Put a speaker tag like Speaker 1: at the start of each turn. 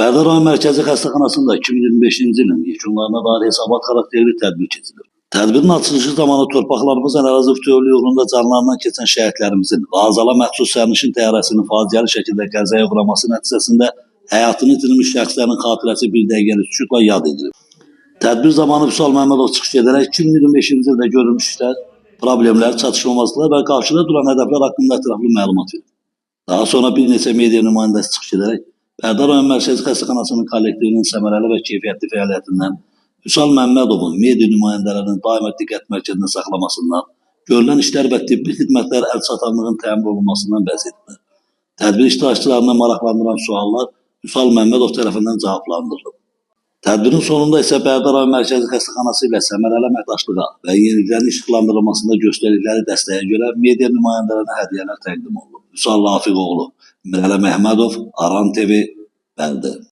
Speaker 1: Bərdə rayon Mərkəzi Xəstəxanasında 2025-ci ilin yekunlarına dair hesabat xarakterli tədbir keçirilib. Tədbirin açılışı zamanı torpaqlarımızın ərazi bütövlüyü uğrunda canlarından keçən şəhidlərimizin və Azala məxsus sərnişin təyyarəsinin faciəli şəkildə qəzaya uğraması nəticəsində həyatını itirmiş şəxslərin xatirəsi bir dəqiqəlik sükutla yad edilib. Tədbir zamanı Vüsal Məmmədov çıxış edərək 2025-ci ildə görülmüş işlər, problemlər, çatışmazlıqlar və qarşıda duran hədəflər haqqında ətraflı məlumat verib. Daha sonra bir neçə media nümayəndəsi çıxış edərək Bərdə rayon Mərkəzi Xəstəxanasının kollektivinin səmərəli və keyfiyyətli fəaliyyətindən, Vüsal Məmmədovun media nümayəndələrinin daima diqqət mərkəzində saxlamasından, görülən işlər və tibbi xidmətlər əlçatanlığın təmin olunmasından bəhs etdilər. Tədbir iştirakçılarını maraqlandıran suallar Vüsal Məmmədov tərəfindən cavablandırılıb. Tədbirin sonunda isə Bərdə rayon Mərkəzi Xəstəxanası ilə səmərəli əməkdaşlığa və yeniliklərin işıqlandırılmasında göstərdikləri dəstəyə görə media nümayəndələrinə hədiyyələr təqdim olunub. Vüsal Rafiqoğlu, Mirələ Məhmədov, Aran TV, Bərdə.